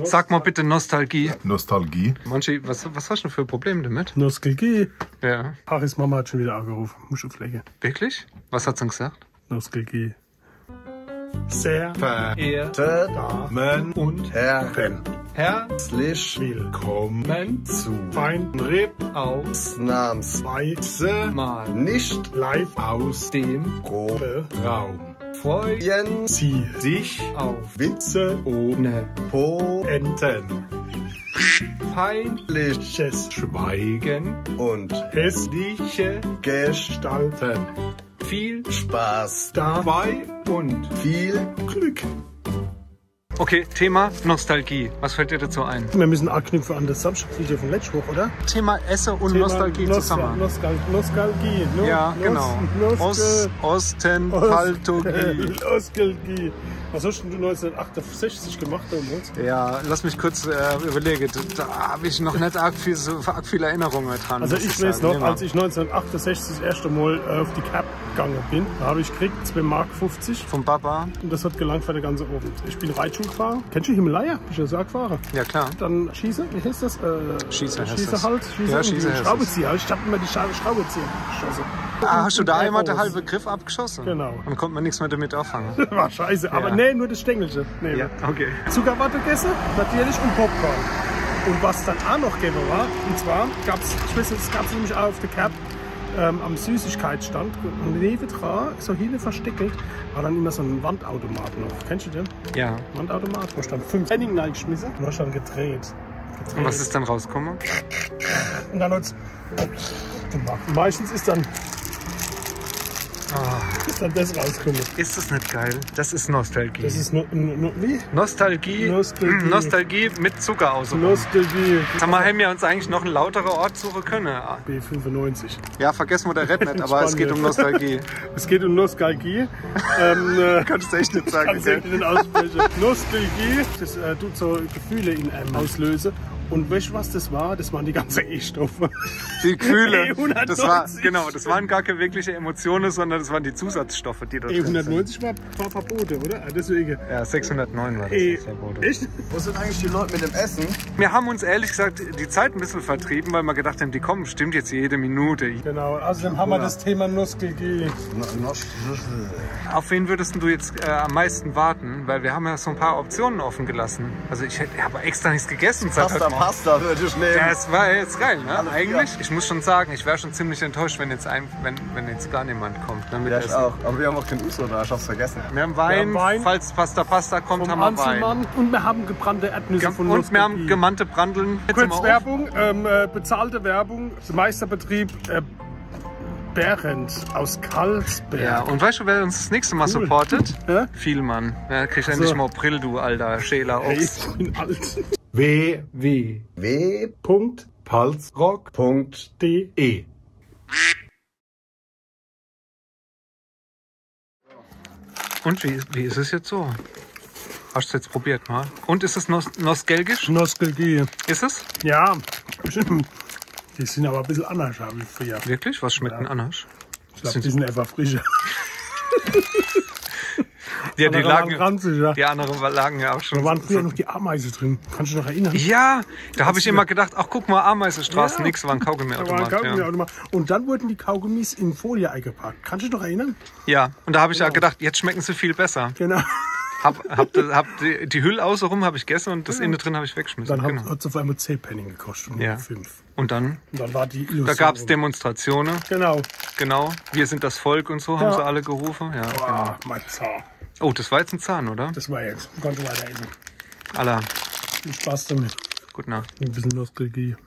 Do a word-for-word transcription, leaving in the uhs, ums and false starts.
Sag mal bitte Nostalgie. Nostalgie. Manchi, was, was hast du denn für ein Problem damit? Nostalgie. Ja. Haris Mama hat schon wieder angerufen. Muss ich auflegen. Wirklich? Was hat sie denn gesagt? Nostalgie. Sehr verehrte Damen und Herren, herzlich willkommen zu Fine R I P ausnahmsweise mal nicht live aus dem Proberaum. Freuen Sie sich auf Witze ohne Pointen, peinliches Schweigen und hässliche Gestalten. Viel Spaß dabei und viel Glück. Okay, Thema Nostalgie. Was fällt dir dazu ein? Wir müssen anknüpfen an das Samstagsvideo von letzter Woche, oder? Thema Esse und Nostalgie zusammen. Nostal-, Nostalgie. Ja, genau. Nostal-, Ostenpaltogie. Nostalgie. Was hast denn du neunzehnhundertachtundsechzig gemacht damals? Ja, lass mich kurz, äh, überlegen. Da, da habe ich noch nicht arg viel, so arg viele Erinnerungen dran, muss ich sagen. Also ich weiß noch, als ich neunzehnhundertachtundsechzig das erste Mal, äh, auf die Kerb gegangen bin, da habe ich gekriegt zwei Mark fünfzig. Vom Papa. Und das hat gelangt für den ganzen Abend. Ich bin Reitschul gefahren. Kennst du Himalaya? Bist du ja so gefahren? Ja, klar. Dann Schieße, wie heißt das? Äh, Schieße heißt das. Schieße halt, Schieße. Ja, und Schieße heißt das. Schraubezieher. Ich habe immer die Scha-, Schraubezieher geschossen. Ah, hast du da einmal den halben Griff abgeschossen? Genau. Dann konnte man nichts mehr damit anfangen. War scheiße, aber nee, nur das Stängelche. Nee, ja, okay. Zuckerwatte gegessen, natürlich, und Popcorn. Und was dann auch noch gegeben war, und zwar gab's, ich weiß nicht, es gab's nämlich auch auf der Kerb, ähm, am Süßigkeitsstand, und nebendran, so hinten versteckelt, war dann immer so ein Wandautomat noch. Kennst du den? Ja. Wandautomat, wo ich dann fünf Pfennig reingeschmissen und hast dann gedreht. Und was ist dann rausgekommen? Und dann hat's gemacht. Meistens ist dann, ist dann das rausgekommen. Ist das nicht geil? Das ist Nostalgie. Das ist nur, nur, nur, wie? Nostalgie. Nostalgie. Nostalgie mit Zucker außenrum. Nostalgie. Sag mal, hätten wir uns eigentlich noch einen lauteren Ort suchen können? B fünfundneunzig. Ja, vergessen wir, der redet nicht, aber es geht um Nostalgie. Es geht um Nostalgie. Ähm, äh, kannst du echt nicht sagen, gell? Kannst du echt nicht aussprechen. Nostalgie, das, äh, tut so Gefühle in einem auslösen. Und weißt du, was das war? Das waren die ganzen E-Stoffe. Die Gefühle. E hundertneunzig. Das war, genau, das waren gar keine wirkliche Emotionen, sondern das waren die Zusatzstoffe, die da drin sind. E hundertneunzig war, war verboten, oder? Ah, deswegen. Ja, sechshundertneun war das, das verboten. Echt? Wo sind eigentlich die Leute mit dem Essen? Wir haben uns ehrlich gesagt die Zeit ein bisschen vertrieben, weil wir gedacht haben, die kommen bestimmt jetzt jede Minute. Genau, außerdem haben wir das Thema Nostalgie. No-, Nos-, Nos-, Auf wen würdest du jetzt, äh, am meisten warten? Weil wir haben ja so ein paar Optionen offen gelassen. Also ich hätte, ich habe extra nichts gegessen seit heute Morgen. Pasta, Pasta würde ich nehmen. Das war jetzt geil, ne? Eigentlich, ich muss schon sagen, ich wäre schon ziemlich enttäuscht, wenn jetzt ein, wenn, wenn jetzt gar niemand kommt, ne, mit Essen. Ja, ich auch. Aber wir haben auch kein Ouzo da, ich habe es vergessen. Wir haben Wein, falls Pasta Pasta kommt, haben wir Wein. Vom Hanselmann. Und wir haben gebrannte Erdnüsse von Nostalgie. Und wir haben gemannte Branndeln. Kurz Werbung, ähm, äh, bezahlte Werbung. Meisterbetrieb, äh, Behrendt aus Carlsberg. Ja, und weißt du, wer uns das nächste Mal supportet? Hä? Vielmann. Ja, kriegst endlich mal Brill, du alter schäler Ochs. Ey, ich bin alt. W W W Punkt palzrock Punkt D E. Und wie, wie ist es jetzt so? Hast du es jetzt probiert, ne? Und ist es nos-, nostalgisch? Nostalgie. Ist es? Ja, bestimmt. Die sind aber ein bisschen anders wie früher. Wirklich? Was schmeckt denn anders? Ich glaube, die sind einfach frischer. Ja, die anderen waren ranziger. Die anderen lagen ja auch schon. Da waren früher noch die Ameisen drin. Kannst du dich noch erinnern? Ja, da habe ich immer gedacht, ach, guck mal, Ameisenstraße, nix, war ein Kaugummiautomat. Ja. Und dann wurden die Kaugummis in Folie eingepackt. Kannst du dich noch erinnern? Ja, und da habe ich ja gedacht, jetzt schmecken sie viel besser. Genau. Hab, hab, hab die, die Hülle außenrum habe ich gegessen und das innen drin habe ich weggeschmissen. Dann hat es auf einmal zehn Penny gekostet und nicht fünf. Und dann? Und dann war die Illusion. Da gab es Demonstrationen. Genau. Genau. Wir sind das Volk und so haben sie alle gerufen. Ja, genau. Boah, mein Zahn. Oh, das war jetzt ein Zahn, oder? Das war jetzt. Konnte weiter essen. Alla. Viel Spaß damit. Gute Nacht. Ein bisschen Nostalgie.